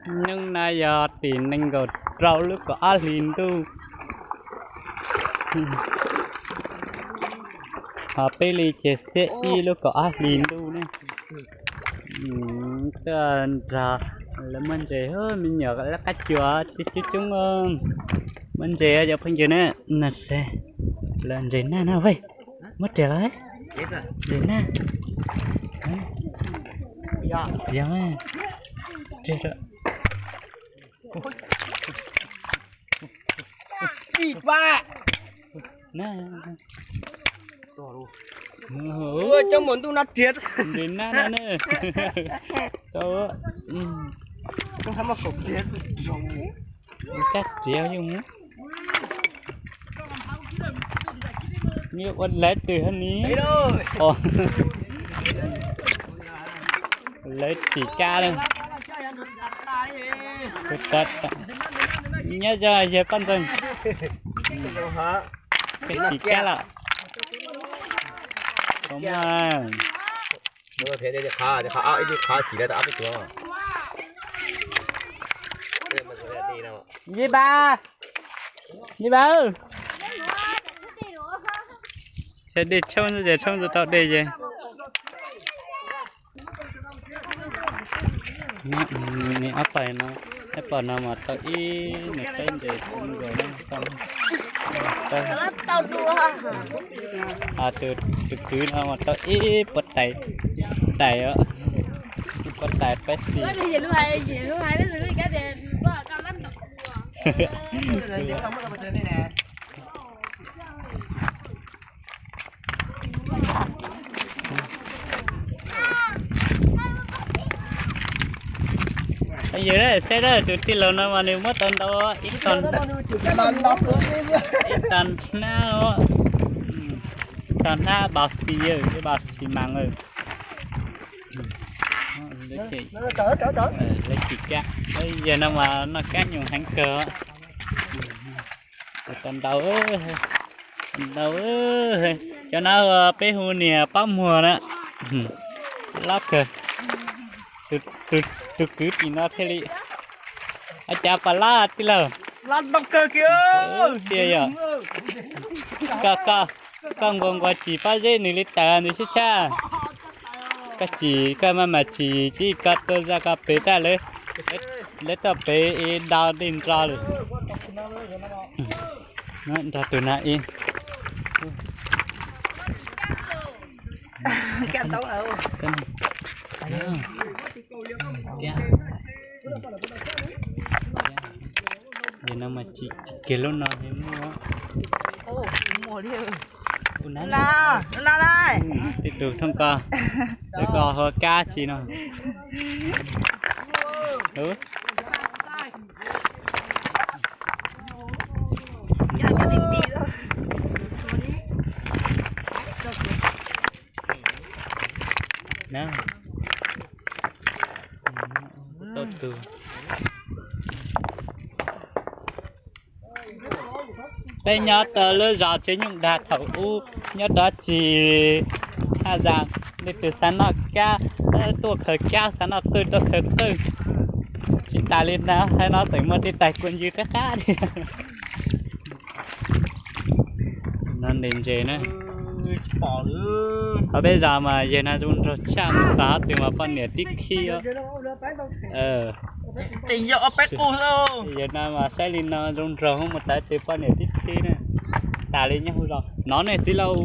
Hnub no yog tim nees nkaum rau lub kaum ob hlis ntuj, ho peb li ces xiab ib lub kaum ob hlis ntuj ne. Tuaj nrog lawv muab ntses, me nyuam lawv qab cuam coob coob, muab ntses cov phooj ywg na. No se, lawv ntses nag no, muab riam los, ntses nag. Yog, ntses nag no ne. Kab riam yoo, ua lawv twg hab ni. Lawv tsis kab lawm. Nyob zoo yawg Paj Ntxoog, tsis kab lawm. Nyi ba, nyi ba, saib dej tshoob xwb ces tshoob tsis tau dej ces. Nws ob pawg no, ob pawg no mas tau ib nws teb ntses zoo nkaus na. Tus kwv no mas tau ib puas tais, tais os, ib puas tais peb xis. Yog saib tus tij laug no mas nws muab tau ntau ib tog, ib tog hnab, tog hnab npaum xis, npaum xis mas. Lawv tsis kab, yawg no mas noj kab nyoos heev kawg. Tau ntau, ntau. Cov no peb hu niag pob muag na, loj kawg. Tus kwv tim no thiaj li, ua cas pom loj tij laug? Tiag yog, koj, koj nquas nquas tsis pob zeb nws li tawm nws sib tshab. Koj tsis, koj maj mam tsis tib koj tuaj zaj koj pem tag lawv, lawv tuaj pem ib do dej nro lawm. Nrog tus na ib. Yog no mas tsis kiag lub no muaj. Tej tus thooj ko, lawv ko hu kab tsi no. Tau tus. Peb nyob rau lub zos Tsev Nyooj Dag thaum ub, nyob rov tsis haj zam, leej twg xav noj kab tuaj khaws kab, xav noj qwj tuaj khaws qwj. Tsis tas li na, hais no tseem muaj tej tais kua ncw qab qab li. No ntes ntses na. Qhov peb zos mas yawg no zoo nraug tshaj, mus txog twg mas poj niam tib khib. Yawg no mas saib li no zoo nraug mus txog twg poj niam tib khib na. Tas li nyob hauv zos no ne txiv laus.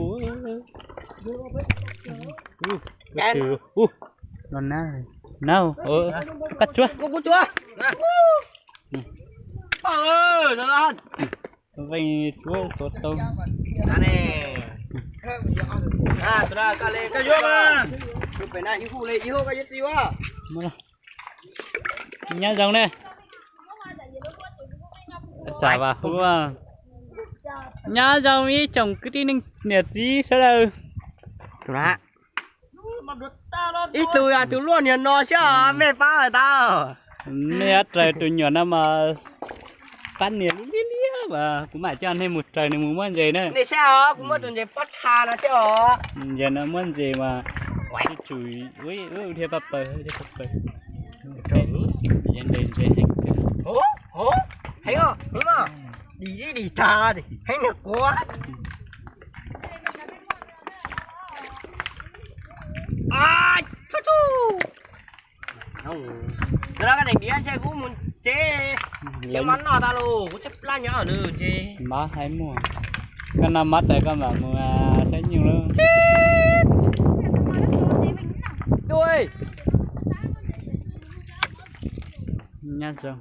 No na, no, koj tsuag. Veej tsuab xov tau. Nyob zoo ne. Tsav Vam Huv, nyob zoo ib tsoom kwv tij neej niam txiv sawv daws. Ib tug yog tus luaj niag no xwb, mej pab tau. Mej yuav raws tus nyuam no mas pab nias lub liab liab mas kuv mam coj nej mus raws nws mus muab ntses na. Nej saib os, kuv muab tus ntses pob tsha no thiab os. Ntses no muab ntses mas ua ib tsum, ua dhia paj paws, dhia paj paws. Ntes ntses heev tiag. Heev os, heev mas, dim ib dim tag, heev nws quav. Txhob txhob. Tus no koj deem diav ntshe kuv mus tsev, tsev mas noj tas los kuv tshaib plab nyob nws ntshe. Mab haib muag. Koj noj mab tas koj mam mus saib nyuj lawm. Nyab zoo.